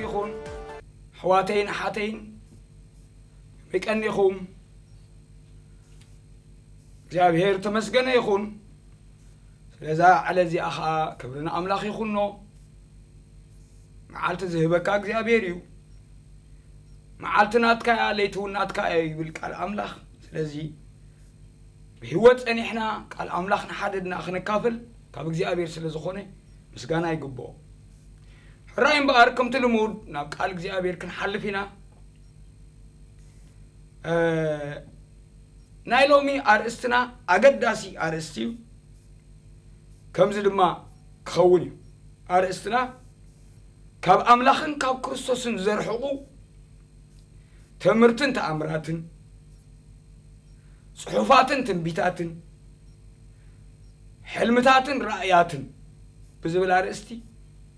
ይኹን። ኣሕዋተይን ኣሓተይን፣ ከመይ ቀኒኹም? እግዚኣብሔር ተመስገነ ይኹን። ስለዛ ዕለት እዚኣ ኸዓ ክብሪ ንኣምላኽ ይኹኖ። መዓልቲ ዝህበካ እግዚኣብሔር እዩ። መዓልቲ ናትካ እያ፣ ለይቲ እውን ናትካ እያ ይብል ቃል ኣምላኽ። ስለዚ ብህይወት ጸኒሕና ቃል ኣምላኽ ንሓደድና ክንካፈል ካብ እግዚኣብሔር ስለ ዝኾነ ምስጋና ይግብኦ። ሕራይ እምበኣር ከምቲ ልሙድ ናብ ቃል እግዚኣብሔር ክንሓልፍ ኢና። እ፣ ናይ ሎሚ ኣርእስትና ኣገዳሲ ኣርእስቲ እዩ። ከምዚ ድማ ክኸውን እዩ። ኣርእስትና ካብ ኣምላኽን ካብ ክርስቶስን ዘርሕቑ ትምህርትን ተኣምራትን፣ ጽሑፋትን ትንቢታትን፣ ሕልምታትን ራእያትን ብዝብል ኣርእስቲ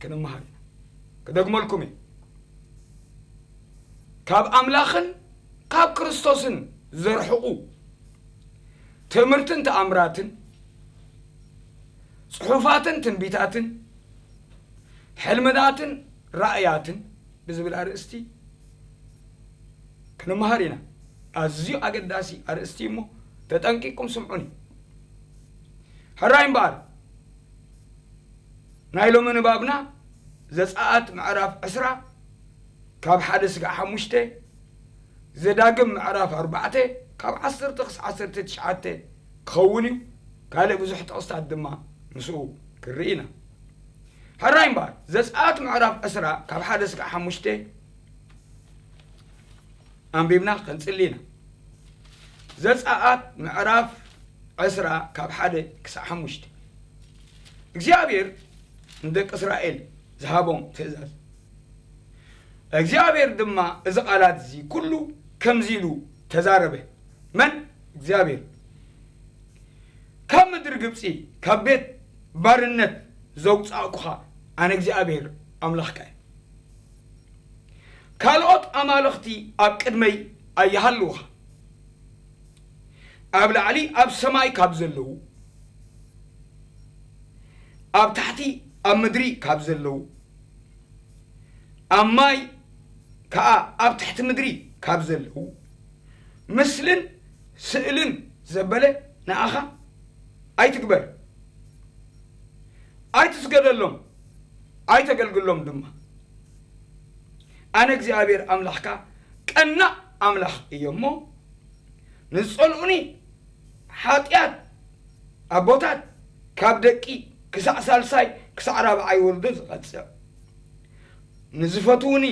ክንመሃር ኢና። ክደግመልኩም እየ። ካብ ኣምላኽን ካብ ክርስቶስን ዘርሕቑ ትምህርትን ተኣምራትን፣ ጽሑፋትን ትንቢታትን፣ ሕልምታትን ራእያትን ብዝብል ኣርእስቲ ክንመሃር ኢና። ኣዝዩ ኣገዳሲ ኣርእስቲ እሞ ተጠንቂቕኩም ስምዑኒ። ሕራይ እምበኣር፣ ናይ ሎሚ ንባብና ዘጸኣት ምዕራፍ ዕስራ ካብ ሓደ ስጋዕ ሓሙሽተ፣ ዘዳግም ምዕራፍ ኣርባዕተ ካብ ዓሰርተ ክሳዕ ዓሰርተ ትሽዓተ ክኸውን እዩ። ካልእ ብዙሕ ጥቕስታት ድማ ምስኡ ክንርኢ ኢና። ሕራይ እምበኣር፣ ዘጸኣት ምዕራፍ ዕስራ ካብ ሓደ ስጋዕ ሓሙሽተ ኣንቢብና ከንጽሊ ኢና። ዘጸኣት ምዕራፍ ዕስራ ካብ ሓደ ክሳዕ ሓሙሽተ። እግዚኣብሔር ንደቂ እስራኤል ዝሃቦም ትእዛዝ። እግዚኣብሔር ድማ እዚ ቃላት እዚ ኩሉ ከምዚ ኢሉ ተዛረበ። መን? እግዚኣብሔር። ካብ ምድሪ ግብጺ፣ ካብ ቤት ባርነት ዘውጻእኩኻ ኣነ እግዚኣብሔር ኣምላኽካ እየ። ካልኦት ኣማልኽቲ ኣብ ቅድመይ ኣይሃልዉኻ። ኣብ ላዕሊ ኣብ ሰማይ ካብ ዘለዉ፣ ኣብ ታሕቲ ኣብ ምድሪ ካብ ዘለዉ፣ ኣብ ማይ ከኣ ኣብ ትሕቲ ምድሪ ካብ ዘለዉ፣ ምስልን ስእልን ዘበለ ንኣኻ ኣይትግበር። ኣይትስገደሎም፣ ኣይተገልግሎም ድማ። ኣነ እግዚኣብሔር ኣምላኽካ ቀናእ ኣምላኽ እየ እሞ፣ ንዝጸልኡኒ ሓጢኣት ኣቦታት ካብ ደቂ ክሳዕ ሳልሳይ ክሳዕ ራብዓይ ወልዶ ዝቐጽዕ፣ ንዝፈትዉኒ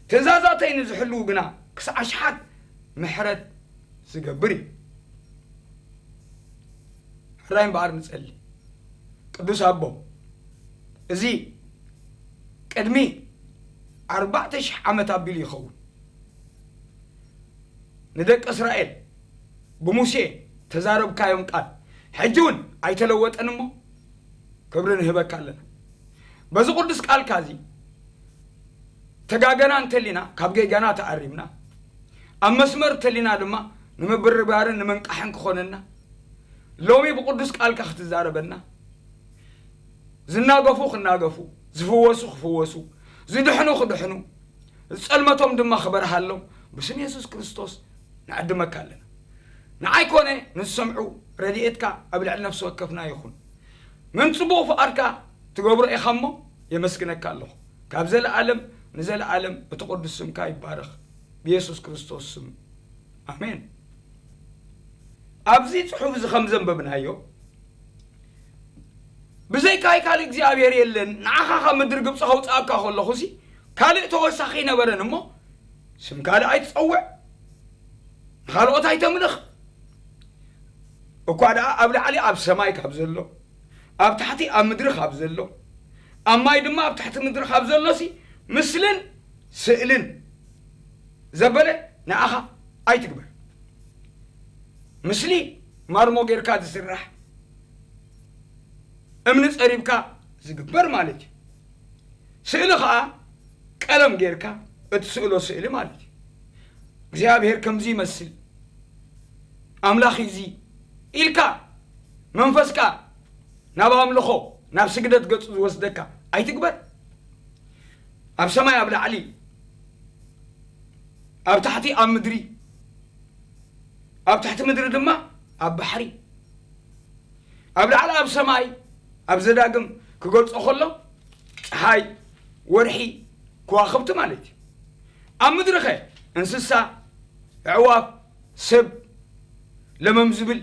ትእዛዛተይ ንዝሕልዉ ግና ክሳዕ ኣሽሓት ምሕረት ዝገብር እዩ። ሕራይ እምበኣር ንጸሊ። ቅዱስ ኣቦ፣ እዚ ቅድሚ ኣርባዕተ ሽሕ ዓመት ኣቢሉ ይኸውን። ንደቂ እስራኤል ብሙሴ ተዛረብካዮም ቃል ሕጂ እውን ኣይተለወጠን እሞ ክብሪ ንህበካ ኣለና። በዚ ቅዱስ ቃልካ እዚ ተጋገና እንተሊና ካብ ጌጋና ተኣሪምና፣ ኣብ መስመር እንተሊና ድማ ንምብርባርን ንምንቃሕን ክኾነና ሎሚ ብቅዱስ ቃልካ ክትዛረበና፣ ዝናገፉ ክናገፉ፣ ዝፍወሱ ክፍወሱ፣ ዝድሕኑ ክድሕኑ፣ ዝጸልመቶም ድማ ክበርሃሎም ብስም የሱስ ክርስቶስ ንዕድመካ ኣለና። ንዓይ ኮነ ንዝሰምዑ ረድኤትካ ኣብ ልዕሊ ነፍሲ ወከፍና ይኹን። ምን ጽቡቕ ፍቓድካ ትገብሮ ኢኻ እሞ የመስግነካ ኣለኹ። ካብ ዘለኣለም ንዘለኣለም እቲ ቅዱስ ስምካ ይባረኽ። ብየሱስ ክርስቶስ ስም ኣሜን። ኣብዚ ጽሑፍ እዚ ከም ዘንበብናዮ፣ ብዘይካይ ካልእ እግዚኣብሔር የለን፣ ንዓኻ ካብ ምድሪ ግብጺ ከውጽኣካ ከለኹሲ ካልእ ተወሳኺ ኣይነበረን እሞ፣ ስም ካልእ ኣይትጸውዕ፣ ንኻልኦት ኣይተምልኽ። እኳ ደኣ ኣብ ላዕሊ ኣብ ሰማይ ካብ ዘሎ፣ ኣብ ታሕቲ ኣብ ምድሪ ካብ ዘሎ፣ ኣብ ማይ ድማ ኣብ ትሕቲ ምድሪ ካብ ዘሎሲ ምስልን ስእልን ዘበለ ንኣኻ ኣይትግበር። ምስሊ ማርሞ ጌርካ ዝስራሕ፣ እምኒ ጸሪብካ ዝግበር ማለት እዩ። ስእሊ ኸኣ ቀለም ጌርካ እትስእሎ ስእሊ ማለት እዩ። እግዚኣብሔር ከምዚ ይመስል፣ ኣምላኽ እዩ እዚ ኢልካ መንፈስካ ናብ ኣምልኾ፣ ናብ ስግደት ገጹ ዝወስደካ ኣይትግበር። ኣብ ሰማይ ኣብ ላዕሊ፣ ኣብ ታሕቲ ኣብ ምድሪ፣ ኣብ ትሕቲ ምድሪ ድማ ኣብ ባሕሪ። ኣብ ላዕሊ ኣብ ሰማይ፣ ኣብ ዘዳግም ክገልጾ ከሎ፣ ጸሓይ፣ ወርሒ፣ ከዋኽብቲ ማለት እዩ። ኣብ ምድሪ ኸ እንስሳ፣ ኣዕዋፍ፣ ሰብ፣ ለመም ዝብል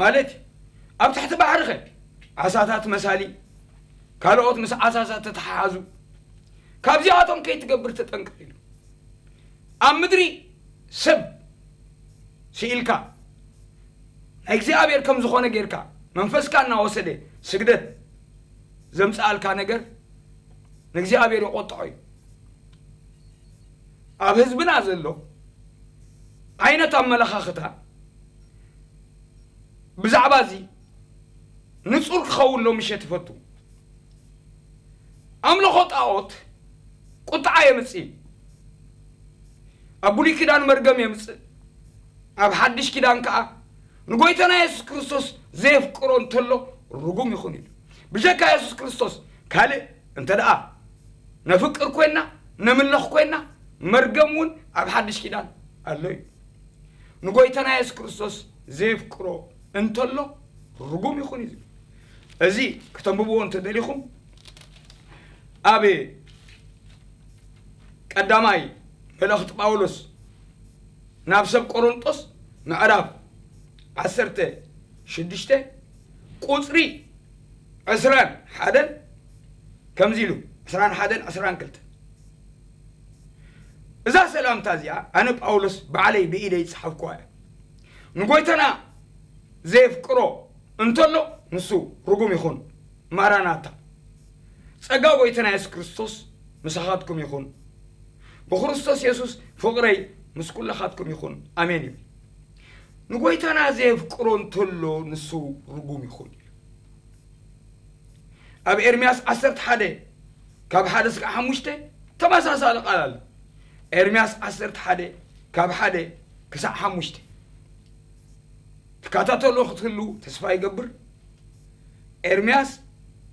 ማለት እዩ። ኣብ ትሕቲ ባሕሪ ኸ ዓሳታት መሳሊ፣ ካልኦት ምስ ዓሳታት ተተሓሓዙ። ካብዚኣቶም ከይትገብር ተጠንቀቕ ኢሉ። ኣብ ምድሪ ሰብ ስኢልካ፣ ናይ እግዚኣብሔር ከም ዝኾነ ጌርካ፣ መንፈስካ እናወሰደ ስግደት ዘምጽኣልካ ነገር ንእግዚኣብሔር ይቆጥዖ እዩ። ኣብ ህዝብና ዘሎ ዓይነት ኣመለኻኽታ ብዛዕባ እዚ ንጹር ክኸውን ሎሚ ምሸት ይፈቱ። ኣምልኾ ጣዖት ቁጥዓ የምጽእ እዩ። ኣብ ብሉይ ኪዳን መርገም የምጽእ፣ ኣብ ሓድሽ ኪዳን ከኣ ንጎይታና የሱስ ክርስቶስ ዘየፍቅሮ እንተሎ ርጉም ይኹን ኢሉ። ብጀካ የሱስ ክርስቶስ ካልእ እንተ ደኣ ነፍቅር ኮይና፣ ነምልኽ ኮይና፣ መርገም እውን ኣብ ሓድሽ ኪዳን ኣሎ እዩ። ንጎይታና የሱስ ክርስቶስ ዘየፍቅሮ እንተሎ ርጉም ይኹን እዩ ዝብል። እዚ ክተንብብዎ እንተደሊኹም፣ ኣብ ቀዳማይ መልእኽቲ ጳውሎስ ናብ ሰብ ቆሮንጦስ ምዕራፍ ዓሰርተ ሽዱሽተ ቁጽሪ ዕስራን ሓደን ከምዚ ኢሉ፣ ዕስራን ሓደን ዕስራን ክልተን። እዛ ሰላምታ እዚኣ ኣነ ጳውሎስ ባዕለይ ብኢደይ ዝጸሓፍኩዋ እያ። ንጎይታና ዘየፍቅሮ እንተሎ ንሱ ርጉም ይኹን። ማራናታ። ጸጋ ጎይታና የሱስ ክርስቶስ ምሳኻትኩም ይኹን። ብክርስቶስ የሱስ ፍቕረይ ምስ ኩላኻትኩም ይኹን። ኣሜን ይብል። ንጎይታና ዘየፍቅሮ እንተሎ ንሱ ርጉም ይኹን ኢሉ። ኣብ ኤርምያስ ዓሰርተ ሓደ ካብ ሓደ እስካዕ ሓሙሽተ ተመሳሳሊ ቃል ኣሎ። ኤርምያስ ዓሰርተ ሓደ ካብ ሓደ ክሳዕ ሓሙሽተ። ትከታተሉ ክትህሉ ተስፋ ይገብር። ኤርምያስ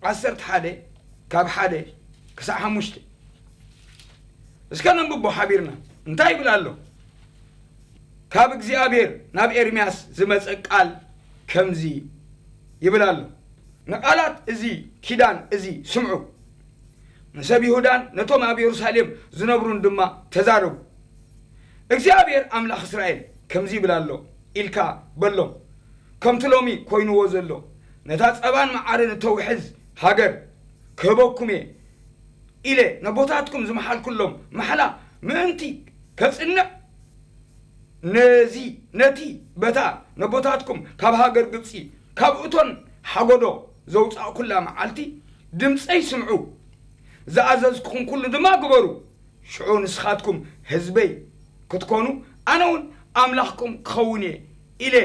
ዓሰርተ ሓደ ካብ ሓደ ክሳዕ ሓሙሽተ። እስከ ነንብቦ ሓቢርና። እንታይ ይብል ኣሎ? ካብ እግዚኣብሔር ናብ ኤርምያስ ዝመጸ ቃል ከምዚ ይብል ኣሎ። ንቓላት እዚ ኪዳን እዚ ስምዑ። ንሰብ ይሁዳን ነቶም ኣብ የሩሳሌም ዝነብሩን ድማ ተዛረቡ። እግዚኣብሔር ኣምላኽ እስራኤል ከምዚ ይብል ኣሎ ኢልካ በሎም። ከምቲ ሎሚ ኮይንዎ ዘሎ፣ ነታ ጸባን መዓርን እተውሕዝ ሃገር ክህበኩም እየ ኢለ ነቦታትኩም ዝመሓልኩሎም ማሕላ ምእንቲ ከጽንዕ፣ ነዚ፣ ነቲ በታ ነቦታትኩም ካብ ሃገር ግብጺ፣ ካብ እቶን ሓጎዶ ዘውጻእኩላ መዓልቲ ድምጸይ ስምዑ፣ ዝኣዘዝኩኹም ኩሉ ድማ ግበሩ። ሽዑ ንስኻትኩም ህዝበይ ክትኮኑ፣ ኣነ እውን ኣምላኽኩም ክኸውን እየ ኢለ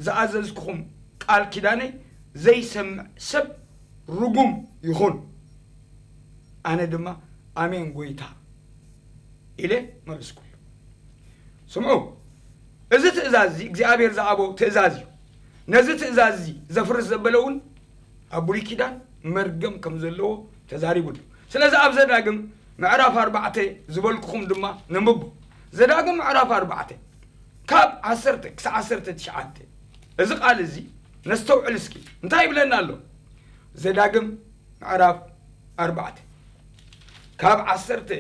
ዝኣዘዝኩኹም ቃል ኪዳነይ ዘይሰምዕ ሰብ ርጉም ይኹን። ኣነ ድማ ኣሜን ጎይታ ኢለ መለስኩሉ። ስምዑ፣ እዚ ትእዛዝ እዚ እግዚኣብሔር ዝኣቦ ትእዛዝ እዩ። ነዚ ትእዛዝ እዚ ዘፍርስ ዘበለ እውን ኣብ ብሉይ ኪዳን መርገም ከም ዘለዎ ተዛሪቡ ኣሎ። ስለዚ ኣብ ዘዳግም ምዕራፍ ኣርባዕተ ዝበልኩኹም ድማ ነንብቦ። ዘዳግም ምዕራፍ ኣርባዕተ ካብ ዓሰርተ ክሳዕ ዓሰርተ ትሽዓተ። እዚ ቃል እዚ ነስተውዕል እስኪ፣ እንታይ ይብለና ኣሎ? ዘዳግም ምዕራፍ ኣርባዕተ ካብ ዓሰርተ፣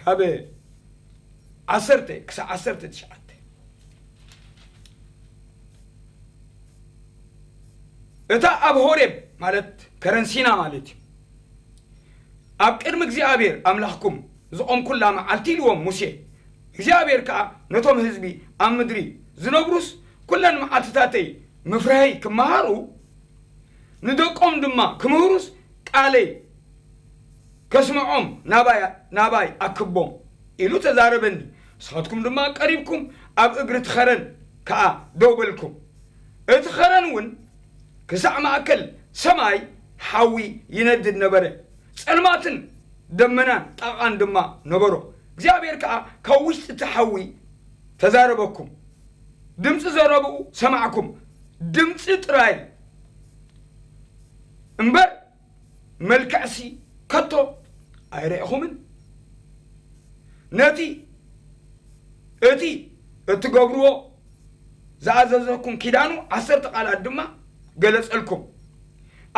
ካብ ዓሰርተ ክሳዕ ዓሰርተ ትሽዓተ። እታ ኣብ ሆሬብ ማለት ከረን ሲና ማለት እዩ፣ ኣብ ቅድሚ እግዚኣብሔር ኣምላኽኩም ዝቖምኩላ መዓልቲ ኢልዎም ሙሴ። እግዚኣብሔር ከኣ ነቶም ህዝቢ ኣብ ምድሪ ዝነብሩስ ኩለን መዓልትታተይ ምፍርሀይ ክመሃሩ ንደቆም ድማ ክምህሩስ ቃለይ ከስምዖም ናባይ፣ ናባይ ኣክቦም ኢሉ ተዛረበኒ። ንስኻትኩም ድማ ቀሪብኩም ኣብ እግሪ እቲ ኸረን ከኣ ደው በልኩም። እቲ ኸረን እውን ክሳዕ ማእከል ሰማይ ሓዊ ይነድድ ነበረ። ጸልማትን ደመናን ጣቓን ድማ ነበሮ። እግዚኣብሔር ከኣ ካብ ውሽጢ እቲ ሓዊ ተዛረበኩም። ድምፂ ዘረብኡ ሰማዕኩም። ድምፂ ጥራይ እምበር መልክዕሲ ከቶ ኣይረእኹምን? ነቲ እቲ እትገብርዎ ዝኣዘዘኩም ኪዳኑ ዓሰርተ ቃላት ድማ ገለጸልኩም።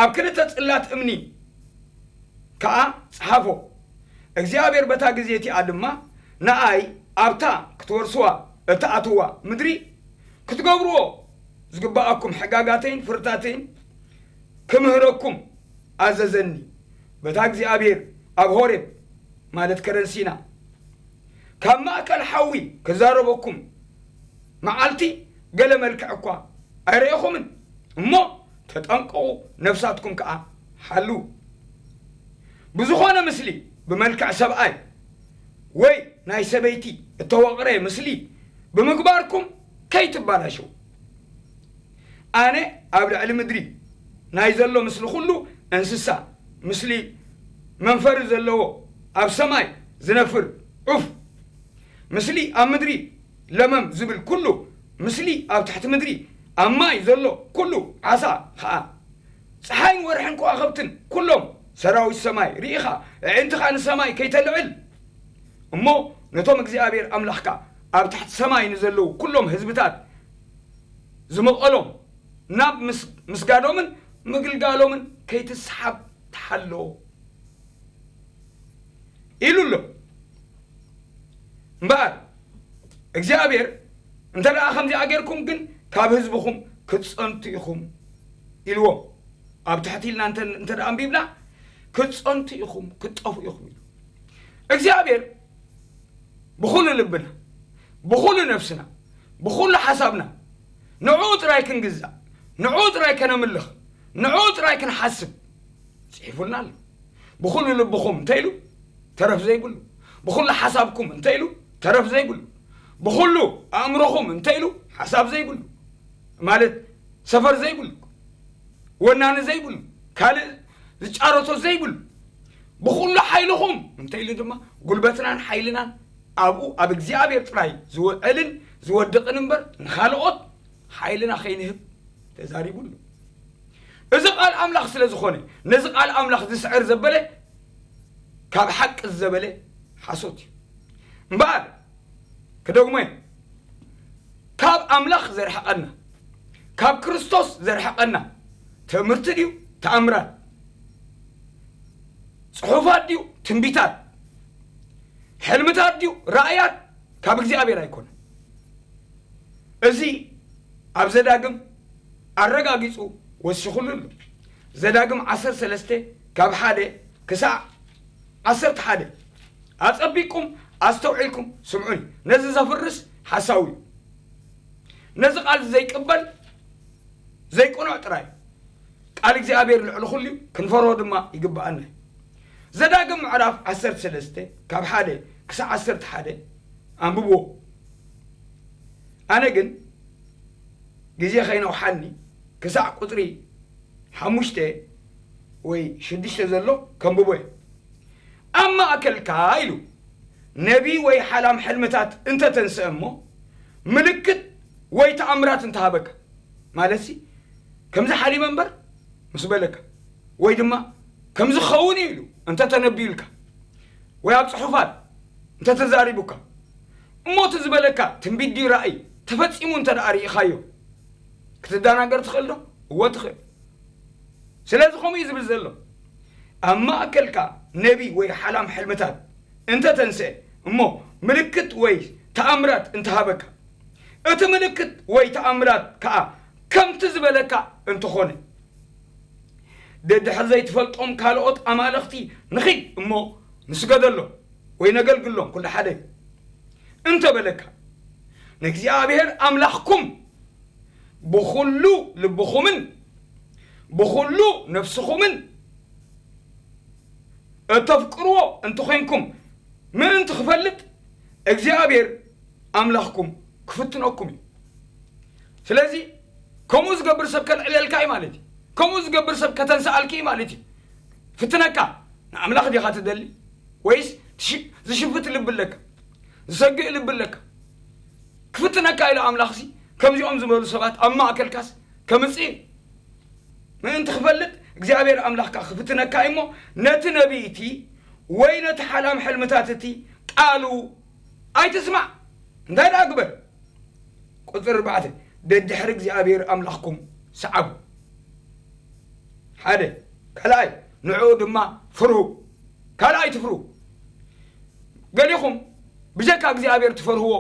ኣብ ክልተ ጽላት እምኒ ከኣ ጸሓፎ። እግዚኣብሔር በታ ግዜ እቲኣ ድማ ንኣይ ኣብታ ክትወርስዋ እትኣትዋ ምድሪ ክትገብርዎ ዝግብኣኩም ሕጋጋተይን ፍርድታተይን ክምህረኩም ኣዘዘኒ። በታ እግዚኣብሔር ኣብ ሆሬብ፣ ማለት ከረን ሲና፣ ካብ ማእከል ሓዊ ክዛረበኩም መዓልቲ ገለ መልክዕ እኳ ኣይረኤኹምን። እሞ ተጠንቀቑ፣ ነፍሳትኩም ከኣ ሓልዉ። ብዝኾነ ምስሊ ብመልክዕ ሰብኣይ ወይ ናይ ሰበይቲ እተወቕረ ምስሊ ብምግባርኩም ከይትባላሸዉ። ኣነ ኣብ ልዕሊ ምድሪ ናይ ዘሎ ምስሊ ኩሉ እንስሳ፣ ምስሊ መንፈሪ ዘለዎ ኣብ ሰማይ ዝነፍር ዑፍ፣ ምስሊ ኣብ ምድሪ ለመም ዝብል ኩሉ፣ ምስሊ ኣብ ትሕቲ ምድሪ ኣብ ማይ ዘሎ ኩሉ ዓሳ ኸኣ፣ ጸሓይን ወርሕን ከዋኽብትን ኩሎም ሰራዊት ሰማይ ርኢኻ፣ ኣዒንትኻ ንሰማይ ከይተልዕል፣ እሞ ነቶም እግዚኣብሔር ኣምላኽካ ኣብ ትሕቲ ሰማይ ንዘለዉ ኩሎም ህዝብታት ዝመቐሎም ናብ ምስ-፣ ምስጋዶምን ምግልጋሎምን ከይትስሓብ ተሓሎ ኢሉ ኣሎ። እምበኣር እግዚኣብሔር፣ "እንተ ደኣ ከምዚኣ ጌርኩም ግን ካብ ህዝብኹም ክትጸንቱ ኢኹም" ኢልዎም። ኣብ ትሕቲ ኢልና እንተ፣ እንተ ደኣ ኣንቢብና፣ "ክትጸንቱ ኢኹም፣ ክትጠፍኡ ኢኹም" ኢሉ እግዚኣብሔር። ብኹሉ ልብና፣ ብኹሉ ነፍስና፣ ብኹሉ ሓሳብና ንዕኡ ጥራይ ክንግዛእ፣ ንዕኡ ጥራይ ከነምልኽ፣ ንዕኡ ጥራይ ክንሓስብ ጽሒፉልና ኣሎ። ብኹሉ ልብኹም እንተ ኢሉ ተረፍ ዘይብሉ፣ ብኹሉ ሓሳብኩም እንተ ኢሉ ተረፍ ዘይብሉ፣ ብኹሉ ኣእምሮኹም እንተ ኢሉ ሓሳብ ዘይብሉ፣ ማለት ሰፈር ዘይብሉ፣ ወናኒ ዘይብሉ፣ ካልእ ዝጫረቶ ዘይብሉ፣ ብኹሉ ሓይልኹም እንተ ኢሉ ድማ ጉልበትናን ሓይልናን ኣብኡ ኣብ እግዚኣብሔር ጥራይ ዝውዕልን ዝወድቕን እምበር ንኻልኦት ሓይልና ከይንህብ ተዛሪቡ ኣሎ። እዚ ቃል ኣምላኽ ስለ ዝኾነ፣ ነዚ ቃል ኣምላኽ ዝስዕር ዘበለ ካብ ሓቂ ዘበለ ሓሶት እዩ። እምበኣር፣ ክደግሞ እየ፣ ካብ ኣምላኽ ዘርሕቐና፣ ካብ ክርስቶስ ዘርሕቐና ትምህርቲ ድዩ? ተኣምራት? ጽሑፋት ድዩ? ትንቢታት? ሕልምታት ድዩ? ራእያት? ካብ እግዚኣብሔር ኣይኮነን። እዚ ኣብ ዘዳግም ኣረጋጊጹ ወሲኹሉ ኣሎ። ዘዳግም ዓሰርተ ሰለስተ ካብ ሓደ ክሳዕ ዓሰርተ ሓደ። ኣጸቢቅኩም ኣስተውዒልኩም ስምዑኒ። ነዚ ዘፍርስ ሓሳዊ እዩ። ነዚ ቃል ዘይቅበል ዘይቅኑዕ ጥራይ። ቃል እግዚኣብሔር ልዕሊ ኩሉ እዩ፣ ክንፈርሆ ድማ ይግብኣና እዩ። ዘዳግም ምዕራፍ ዓሰርተ ሰለስተ ካብ ሓደ ክሳዕ ዓሰርተ ሓደ ኣንብብዎ። ኣነ ግን ግዜ ከይነውሓኒ ክሳዕ ቁጽሪ ሓሙሽተ ወይ ሽዱሽተ ዘሎ ከንብቦ እየ። ኣብ ማእከልካ ኢሉ ነቢ ወይ ሓላም ሕልምታት እንተተንስአ እሞ ምልክት ወይ ተኣምራት እንተሃበካ፣ ማለትሲ ከምዚ ሓሊመ እምበር ምስ በለካ፣ ወይ ድማ ከምዚ ክኸውን እዩ ኢሉ እንተተነብዩልካ፣ ወይ ኣብ ጽሑፋት እንተተዛሪቡካ፣ እሞ እቲ ዝበለካ ትንቢት ድዩ ራእይ ተፈጺሙ እንተ ደኣ ርኢኻዮ፣ ክትደናገር ትኽእል ዶ? እወ ትኽእል። ስለዚ ከምኡ እዩ ዝብል ዘሎ። ኣብ ማእከልካ ነቢ ወይ ሓላም ሕልምታት እንተ ተንስአ እሞ ምልክት ወይ ተኣምራት እንተሃበካ፣ እቲ ምልክት ወይ ተኣምራት ከኣ ከምቲ ዝበለካ እንተኾነ፣ ደድሕሪ ዘይትፈልጦም ካልኦት ኣማልኽቲ ንኺድ እሞ ንስገደሎም ወይ ነገልግሎም፣ ኩሉ ሓደ እዩ እንተ በለካ፣ ንእግዚኣብሔር ኣምላኽኩም ብኹሉ ልብኹምን ብኹሉ ነፍስኹምን እተፍቅርዎ እንተኾይንኩም ምእንቲ ክፈልጥ እግዚኣብሔር ኣምላኽኩም ክፍትነኩም እዩ። ስለዚ ከምኡ ዝገብር ሰብ ከልዕለልካ እዩ ማለት እዩ። ከምኡ ዝገብር ሰብ ከተንስኣልኪ እዩ ማለት እዩ። ፍትነካ፣ ንኣምላኽ ዲኻ ትደሊ ወይስ ትሽ-፣ ዝሽፍት ልቢ ኣለካ? ዝሰግእ ልቢ ኣለካ? ክፍትነካ ኢሉ ኣምላኽሲ ከምዚኦም ዝበሉ ሰባት ኣብ ማእከልካስ ከምጽእ እዩ። ምእንቲ ክፈልጥ እግዚኣብሔር ኣምላኽካ ክፍትነካ እዩ እሞ፣ ነቲ ነቢይ እቲ ወይ ነቲ ሓላም ሕልምታት እቲ ቃሉ ኣይትስማዕ። እንታይ ደኣ ግበር? ቁጽሪ ኣርባዕተ፣ ደድሕሪ እግዚኣብሔር ኣምላኽኩም ሰዓቡ። ሓደ። ካልኣይ፣ ንዕኡ ድማ ፍርሁ። ካልኣይ ትፍርሁ። ገሊኹም ብጀካ እግዚኣብሔር ትፈርህዎ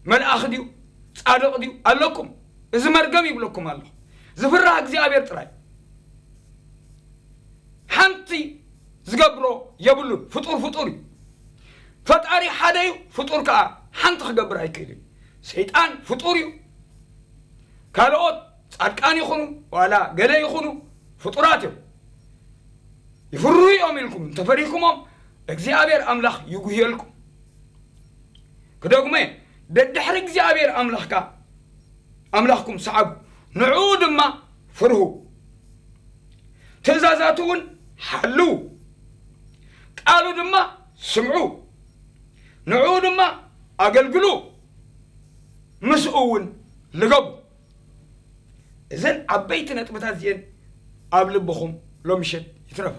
መልኣኽ ድዩ? ጻድቕ ድዩ? ኣለኩም። እዚ መርገም ይብለኩም ኣለኹ። ዝፍራህ እግዚኣብሔር ጥራይ። ሓንቲ ዝገብሮ የብሉን። ፍጡር ፍጡር እዩ። ፈጣሪ ሓደ እዩ፣ ፍጡር ከኣ ሓንቲ ክገብር ኣይክእልን። ሰይጣን ፍጡር እዩ። ካልኦት ጻድቃን ይኹኑ ዋላ ገለ ይኹኑ ፍጡራት እዮም። ይፍርሁ እዮም ኢልኩም እንተፈሪህኩሞም እግዚኣብሔር ኣምላኽ ይጉህየልኩም። ክደግሞ እየ፣ ደድሕሪ እግዚኣብሔር ኣምላኽካ ኣምላኽኩም ሰዓቡ፣ ንዕኡ ድማ ፍርሁ። ትእዛዛቱ እውን ሓልዉ፣ ቃሉ ድማ ስምዑ፣ ንዕኡ ድማ ኣገልግሉ፣ ምስኡ እውን ልገቡ። እዘን ዓበይቲ ነጥብታት እዚአን ኣብ ልብኹም ሎምሸት ይትረፋ።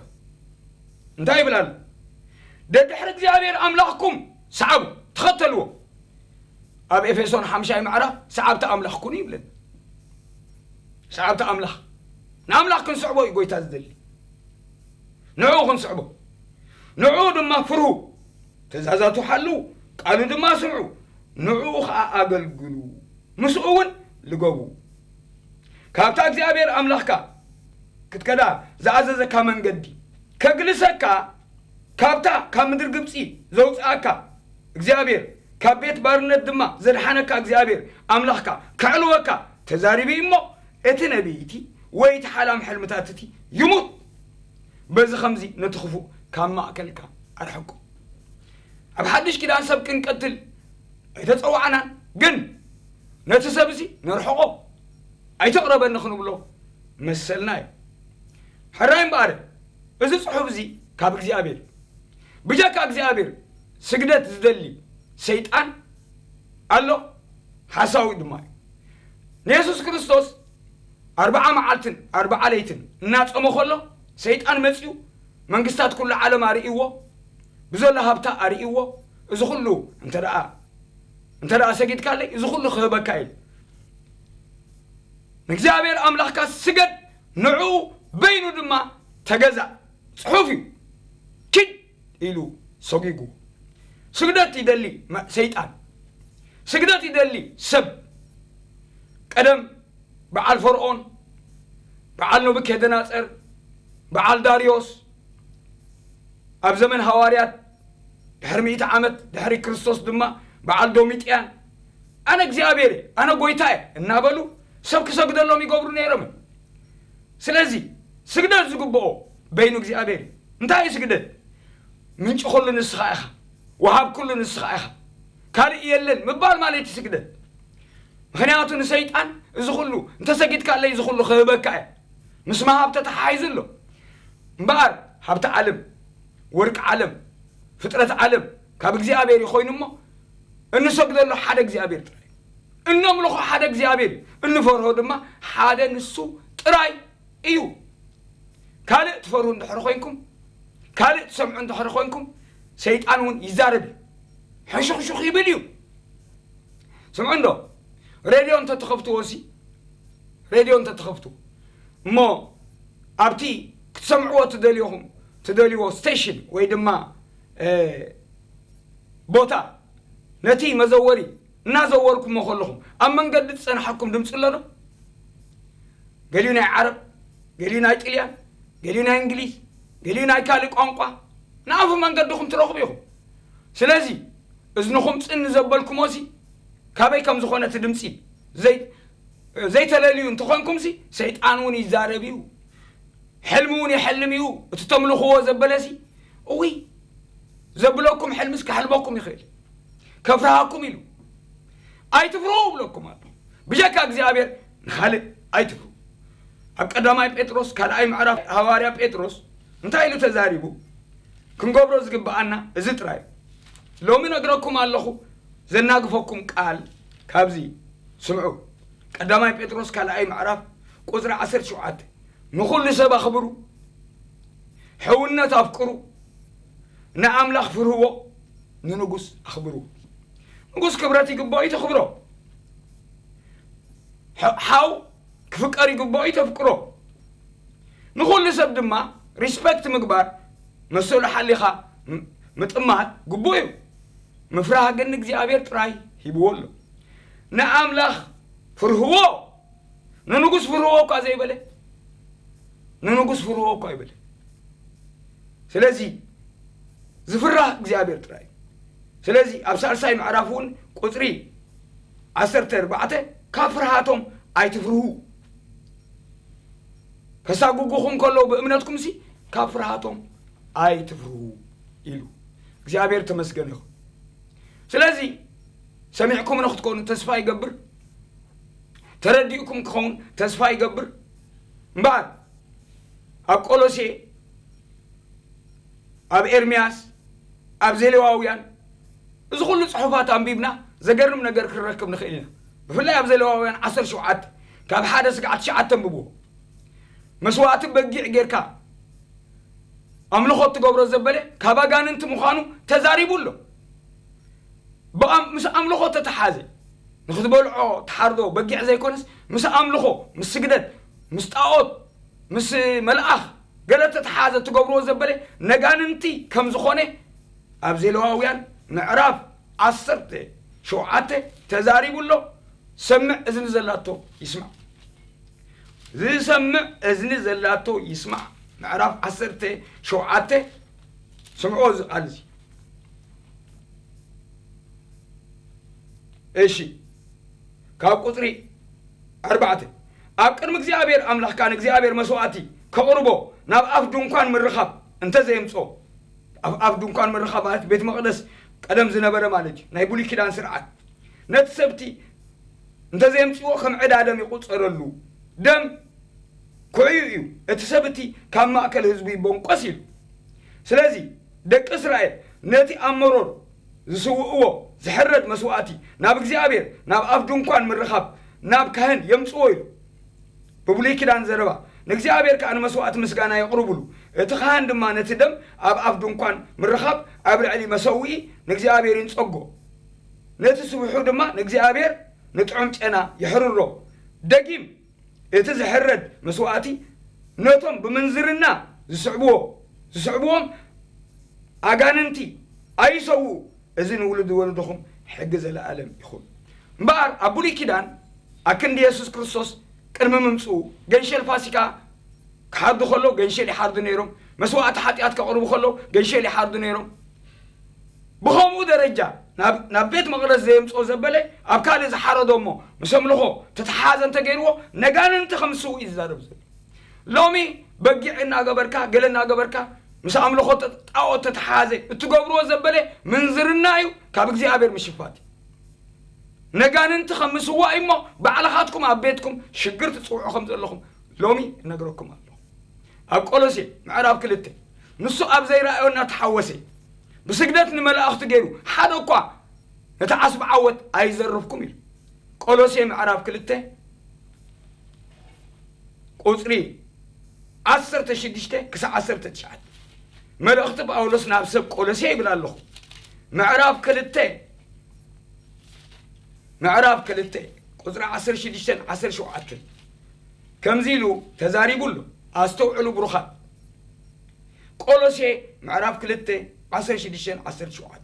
እንታይ ይብል ኣሎ? ደድሕሪ እግዚኣብሔር ኣምላኽኩም ሰዓቡ፣ ተኸተልዎ። ኣብ ኤፌሶን ሓምሻይ ምዕራፍ ሰዓብቲ ኣምላኽ ኩኑ ይብለና። ሰዓብቲ ኣምላኽ፣ ንኣምላኽ ክንስዕቦ እዩ ጎይታ ዝደሊ። ንዕኡ ክንስዕቦ፣ ንዕኡ ድማ ፍርሁ። ትእዛዛቱ ሓልዉ፣ ቃሉ ድማ ስምዑ፣ ንዕኡ ኸዓ ኣገልግሉ፣ ምስኡ እውን ልገቡ። ካብታ እግዚኣብሔር ኣምላኽካ ክትከዳ ዝኣዘዘካ መንገዲ ከግልሰካ፣ ካብታ ካብ ምድሪ ግብጺ ዘውፅኣካ እግዚኣብሔር፣ ካብ ቤት ባርነት ድማ ዘድሓነካ እግዚኣብሔር ኣምላኽካ ከዕልወካ ተዛሪቡ እሞ፣ እቲ ነቢይ እቲ ወይ እቲ ሓላም ሕልምታት እቲ ይሙት። በዚ ኸምዚ ነቲ ክፉእ ካብ ማእከልካ ኣርሕቆ። ኣብ ሓድሽ ኪዳን ሰብ ክንቀትል ኣይተጸዋዕናን፣ ግን ነቲ ሰብ እዚ ነርሕቆ፣ ኣይተቕረበኒ ክንብሎ መሰልና እዩ። ሕራይ እምበኣር፣ እዚ ጽሑፍ እዚ ካብ እግዚኣብሔር፣ ብጀካ እግዚኣብሔር ስግደት ዝደሊ ሰይጣን ኣሎ፣ ሓሳዊ ድማ እዩ። ንየሱስ ክርስቶስ ኣርብዓ መዓልትን ኣርብዓ ለይትን እናጸሞ ከሎ፣ ሰይጣን መጺኡ መንግስታት ኩሉ ዓለም ኣርእይዎ፣ ብዘሎ ሃብታ ኣርእይዎ፣ እዚ ኩሉ እንተ ደኣ፣ እንተ ደኣ ሰጊድካለይ፣ እዚ ኩሉ ክህበካ ኢሉ። ንእግዚኣብሔር ኣምላኽካ ስገድ፣ ንዕኡ በይኑ ድማ ተገዛእ። ጽሑፍ እዩ። ኪድ ኢሉ ሰጒጉ። ስግደት ይደሊ መ-፣ ሰይጣን። ስግደት ይደሊ ሰብ። ቀደም በዓል ፈርዖን፣ በዓል ነቡከደነጸር፣ በዓል ዳርዮስ፣ ኣብ ዘመን ሃዋርያት ድሕሪ ሚእቲ ዓመት ድሕሪ ክርስቶስ ድማ በዓል ዶሚጥያን፣ "ኣነ እግዚኣብሔር እየ፣ ኣነ ጐይታ እየ" እናበሉ ሰብ ክሰግደሎም ይገብሩ ነይሮም። ስለዚ ስግደት ዝግብኦ በይኑ እግዚኣብሔር እዩ። እንታይ እዩ ስግደት? ምንጪ ኩሉ ንስኻ ኢኻ፣ ወሃብ ኩሉ ንስኻ ኢኻ፣ ካልእ የለን ምባል ማለት እዩ ስግደት። ምኽንያቱ ንሰይጣን እዚ ኩሉ እንተሰጊድካለይ እዚ ኩሉ ክህበካ እየ፣ ምስ ምሃብ ተተሓሒዙ ኣሎ። እምበኣር ሃብቲ ዓለም፣ ወርቂ ዓለም፣ ፍጥረት ዓለም ካብ እግዚኣብሔር እዩ ኮይኑ እሞ፣ እንሰግደሉ ሓደ እግዚኣብሔር ጥራይ፣ እነምልኾ ሓደ እግዚኣብሔር እዩ፣ እንፈርሆ ድማ ሓደ ንሱ ጥራይ እዩ። ካልእ ትፈርሁ እንድሕሪ ኮይንኩም፣ ካልእ ትሰምዑ እንድሕሪ ኮይንኩም፣ ሰይጣን እውን ይዛረብ እዩ፣ ሕሹኽሹኽ ይብል እዩ። ስምዑ እንዶ፣ ሬድዮ እንተትኸፍትዎ ሲ፣ ሬድዮ እንተትኸፍትዎ እሞ፣ ኣብቲ ክትሰምዕዎ ትደልዮኹም፣ ትደልይዎ ስቴሽን ወይ ድማ፣ እ፣ ቦታ፣ ነቲ መዘወሪ እናዘወርኩሞ ከለኹም፣ ኣብ መንገዲ ዝጸንሓኩም ድምጺ ኣሎ ዶ? ገሊኡ ናይ ዓረብ፣ ገሊኡ ናይ ጥልያን፣ ገሊኡ ናይ እንግሊዝ፣ ገሊኡ ናይ ካልእ ቋንቋ፣ ንኣፉ መንገድኹም ትረኽቡ ኢኹም። ስለዚ እዝንኹም ጽን ዘበልኩሞሲ፣ ካበይ ከም ዝኾነ እቲ ድምጺ ዘይ-፣ ዘይተለልዩ እንተኾንኩምሲ፣ ሰይጣን እውን ይዛረብ እዩ፣ ሕልሚ እውን ይሐልም እዩ። እቲ ተምልኽዎ ዘበለሲ፣ እውይ፣ ዘብለኩም ሕልምስ ከሕልመኩም ይኽእል፣ ከፍርሃኩም ኢሉ። ኣይትፍርሁ እብለኩም ኣለኹ። ብጀካ እግዚኣብሔር ንኻልእ ኣይትፍርሁ። ኣብ ቀዳማይ ጴጥሮስ ካልኣይ ምዕራፍ ሃዋርያ ጴጥሮስ እንታይ ኢሉ ተዛሪቡ? ክንገብሮ ዝግብኣና እዚ ጥራይ። ሎሚ ነግረኩም ኣለኹ፣ ዘናግፈኩም ቃል ካብዚ ስምዑ። ቀዳማይ ጴጥሮስ ካልኣይ ምዕራፍ ቁጽሪ ዓሰርተ ሸውዓተ፣ ንኹሉ ሰብ ኣኽብሩ፣ ሕውነት ኣፍቅሩ፣ ንኣምላኽ ፍርህዎ፣ ንንጉስ ኣኽብርዎ። ንጉስ ክብረት ይግብኦ እዩ፣ ተኽብሮ። ሕ-፣ ሓው ክፍቀር ይግብኦ እዩ፣ ተፍቅሮ። ንኹሉ ሰብ ድማ ሪስፐክት ምግባር፣ መሰሉ ሓሊኻ ም-፣ ምጥማት ግቡእ እዩ። ምፍራህ ግን ንእግዚኣብሔር ጥራይ ሂብዎ ኣሎ። ንኣምላኽ ፍርህዎ፣ ንንጉስ ፍርህዎ እኳ ዘይበለ፣ ንንጉስ ፍርህዎ እኳ ኣይበለ። ስለዚ ዝፍራህ እግዚኣብሔር ጥራይ እዩ። ስለዚ ኣብ ሳልሳይ ምዕራፍ እውን ቁፅሪ ዓሰርተ ኣርባዕተ፣ ካብ ፍርሃቶም ኣይትፍርሁ፣ ከሳጉጉኹም ከለዉ ብእምነትኩም ሲ ካብ ፍርሃቶም ኣይትፍርሁ ኢሉ። እግዚኣብሔር ተመስገን ይኹን። ስለዚ ሰሚዕኩም ንክትኮኑ ተስፋ ይገብር፣ ተረዲእኩም ክኸውን ተስፋ ይገብር። እምበኣር ኣብ ቆሎሴ፣ ኣብ ኤርምያስ፣ ኣብ ዘሌዋውያን፣ እዚ ኩሉ ጽሑፋት ኣንቢብና ዘገርም ነገር ክንረክብ ንኽእል ኢና። ብፍላይ ኣብ ዘሌዋውያን ዓሰርተ ሸውዓተ ካብ ሓደ ስጋዕ ትሽዓተ ኣንብብዎ። መስዋእቲ በጊዕ ጌርካ ኣምልኾ እትገብሮ ዘበለ ካብ ኣጋንንቲ ምዃኑ ተዛሪቡ ኣሎ። ብኣም-፣ ምስ ኣምልኾ ተተሓዘ፣ ንኽትበልዖ ትሓርዶ በጊዕ ዘይኮነስ፣ ምስ ኣምልኾ፣ ምስ ስግደት፣ ምስ ጣኦት፣ ምስ መልኣኽ ገለ ተተሓዘ ትገብርዎ ዘበለ ነጋንንቲ ከም ዝኾነ ኣብ ዜሌዋውያን ምዕራፍ ዓሰርተ ሸውዓተ ተዛሪቡ ኣሎ። ሰምዕ እዝኒ ዘላቶ ይስማዕ። ዝሰምዕ እዝኒ ዘላቶ ይስማዕ። ምዕራፍ ዓሰርተ ሸውዓተ፣ ስምዕዎ እዚ ቃል እዚ። እሺ፣ ካብ ቁጽሪ ኣርባዕተ፣ ኣብ ቅድሚ እግዚኣብሔር ኣምላኽካ ንእግዚኣብሔር መስዋእቲ ከቕርቦ ናብ ኣፍ ድንኳን ምርኻብ እንተ ዘየምጽኦ፣ ኣብ ኣፍ ድንኳን ምርኻብ ማለት ቤት መቕደስ ቀደም ዝነበረ ማለት እዩ፣ ናይ ብሉይ ኪዳን ስርዓት። ነቲ ሰብቲ እንተ ዘየምጽዎ ከም ዕዳ ደም ይቑጸረሉ። ደም ኩዕዩ እዩ፣ እቲ ሰብ እቲ ካብ ማእከል ህዝቡ ይበንቆስ ኢሉ። ስለዚ ደቂ እስራኤል ነቲ ኣብ መሮር ዝስውእዎ ዝሕረድ መስዋእቲ ናብ እግዚኣብሔር ናብ ኣፍ ድንኳን ምርኻብ ናብ ካህን የምጽዎ ኢሉ። ብብሉይ ኪዳን ዘረባ፣ ንእግዚኣብሔር ከኣ ንመስዋእቲ ምስጋና የቕርብሉ። እቲ ካህን ድማ ነቲ ደም ኣብ ኣፍ ድንኳን ምርኻብ ኣብ ልዕሊ መሰውኢ ንእግዚኣብሔር ይንጸጎ። ነቲ ስብሑ ድማ ንእግዚኣብሔር ንጥዑም ጨና የሕርሮ። ደጊም እቲ ዝሕረድ መስዋእቲ ነቶም ብምንዝርና ዝስዕብዎ፣ ዝስዕብዎም ኣጋንንቲ ኣይሰውኡ። እዚ ንውሉድ ወለድኹም ሕጊ ዘለኣለም ይኹን። እምበኣር ኣብ ብሉይ ኪዳን ኣክንዲ የሱስ ክርስቶስ ቅድሚ ምምጽኡ ገንሸል ፋሲካ ክሓርዱ ከለዉ ገንሸል ይሓርዱ ነይሮም። መስዋእቲ ሓጢኣት ከቕርቡ ከለዉ ገንሸል ይሓርዱ ነይሮም። ብኸምኡ ደረጃ ናብ፣ ናብ ቤት መቕደስ ዘየምጽኦ ዘበለ ኣብ ካልእ ዝሓረዶ እሞ ምስ ኣምልኾ ተተሓዘ እንተገይርዎ ነጋንንቲ ከም ዝስውእ እዩ ዝዛረብ ዘሎ። ሎሚ በጊዕ እናገበርካ፣ ገለ እናገበርካ፣ ምስ ኣምልኾ ጣ-፣ ጣዖት ተተሓዘ እትገብርዎ ዘበለ ምንዝርና እዩ፣ ካብ እግዚኣብሔር ምሽፋት እዩ። ነጋንንቲ ከም ምስዋእ እሞ ባዕልኻትኩም ኣብ ቤትኩም ሽግር ትጽውዑ ከም ዘለኹም ሎሚ እነግረኩም ኣለኹ። ኣብ ቆሎሴ ምዕራፍ ክልተ፣ ንሱ ኣብ ዘይረኣዮ እናተሓወሰ ብስግደት ንመላእኽቱ ገይሩ ሓደ እኳ ነቲ ዓስቢ ዓወት ኣይዘርፍኩም ኢሉ። ቆሎሴ ምዕራፍ ክልተ ቁጽሪ ዓሰርተ ሽዱሽተ ክሳብ ዓሰርተ ትሽዓተ። መልእኽቲ ጳውሎስ ናብ ሰብ ቆሎሴ ይብል ኣለኹ። ምዕራፍ ክልተ፣ ምዕራፍ ክልተ ቁጽሪ ዓሰርተ ሽዱሽተን ዓሰርተ ሸውዓተን ከምዚ ኢሉ ተዛሪቡ ኣሎ። ኣስተውዕሉ ብሩኻት። ቆሎሴ ምዕራፍ ክልተ ዓሰርተ ሽዱሽተን ዓሰርተ ሸውዓተን።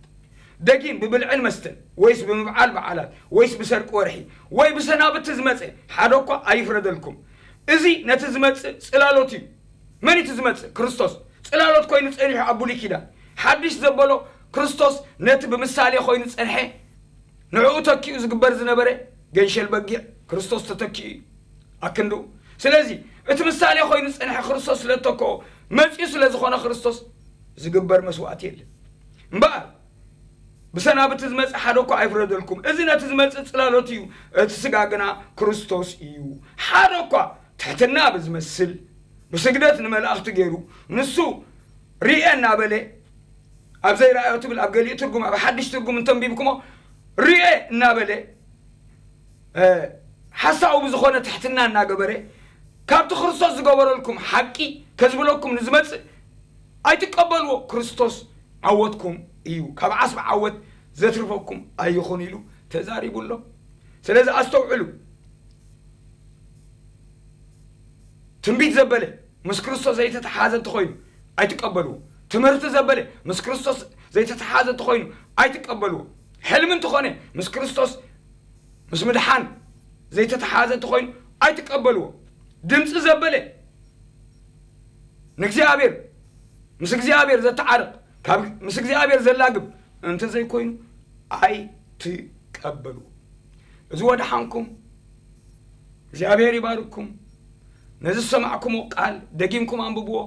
ደጊም ብብልዕን መስተን ወይስ ብምብዓል በዓላት ወይስ ብሰርቂ ወርሒ ወይ ብሰናብቲ ዝመጸ ሓደ እኳ ኣይፍረደልኩም። እዚ ነቲ ዝመጽእ ጽላሎት እዩ። መን እቲ ዝመጽእ? ክርስቶስ። ጽላሎት ኮይኑ ጸኒሑ ኣብ ብሉይ ኪዳን። ሓድሽ ዘበሎ ክርስቶስ ነቲ ብምሳሌ ኮይኑ ጸንሐ ንዕኡ ተኪኡ ዝግበር ዝነበረ ገንሸል በጊዕ ክርስቶስ ተተኪኡ እዩ ኣክንድኡ። ስለዚ እቲ ምሳሌ ኮይኑ ዝጸንሐ ክርስቶስ ስለ እተክኦ፣ መጺኡ ስለ ዝኾነ ክርስቶስ ዝግበር መስዋእቲ የለን። እምበኣር ብሰናብቲ ዝመጽእ ሓደ እኳ ኣይፍረደልኩም። እዚ ነቲ ዝመጽእ ጽላሎት እዩ፣ እቲ ስጋ ግና ክርስቶስ እዩ። ሓደ እኳ ትሕትና ብዝመስል ብስግደት ንመላእኽቲ ገይሩ ንሱ ርኤ እናበለ ኣብ ዘይረኣዮ ትብል፣ ኣብ ገሊኡ ትርጉም፣ ኣብ ሓድሽ ትርጉም እንተንቢብኩሞ፣ ርኤ እናበለ፣ እ፣ ሓሳቡ ብዝኾነ ትሕትና እናገበረ፣ ካብቲ ክርስቶስ ዝገበረልኩም ሓቂ ከዝብለኩም ንዝመጽእ ኣይትቀበልዎ። ክርስቶስ ዓወትኩም እዩ፣ ካብ ዓስቢ ዓወት ዘትርፈኩም ኣይኹን ኢሉ ተዛሪቡ ኣሎ። ስለዚ ኣስተውዕሉ። ትንቢት ዘበለ ምስ ክርስቶስ ዘይተተሓዘ እንተኾይኑ ኣይትቀበልዎ። ትምህርቲ ዘበለ ምስ ክርስቶስ ዘይተተሓዘ እንተኾይኑ ኣይትቀበልዎ። ሕልሚ እንተኾነ ምስ ክርስቶስ፣ ምስ ምድሓን ዘይተተሓዘ እንተኾይኑ ኣይትቀበልዎ። ድምፂ ዘበለ ንእግዚኣብሔር፣ ምስ እግዚኣብሔር ዘተዓርቕ፣ ካብ ምስ እግዚኣብሔር ዘላግብ እንተዘይኮይኑ ኣይትቀበልዎ። እዚ ወድሓንኩም፣ እግዚኣብሔር ይባርክኩም። ነዚ ዝሰማዕኩምዎ ቃል ደጊምኩም ኣንብብዎ።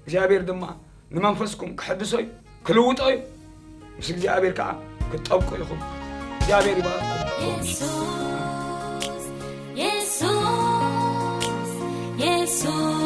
እግዚኣብሔር ድማ ንመንፈስኩም ክሕድሶ እዩ፣ ክልውጦ እዩ። ምስ እግዚኣብሔር ከዓ ክትጠብቁ ኢኹም። እግዚኣብሔር ይባርክኩም። የሱስ የሱስ የሱስ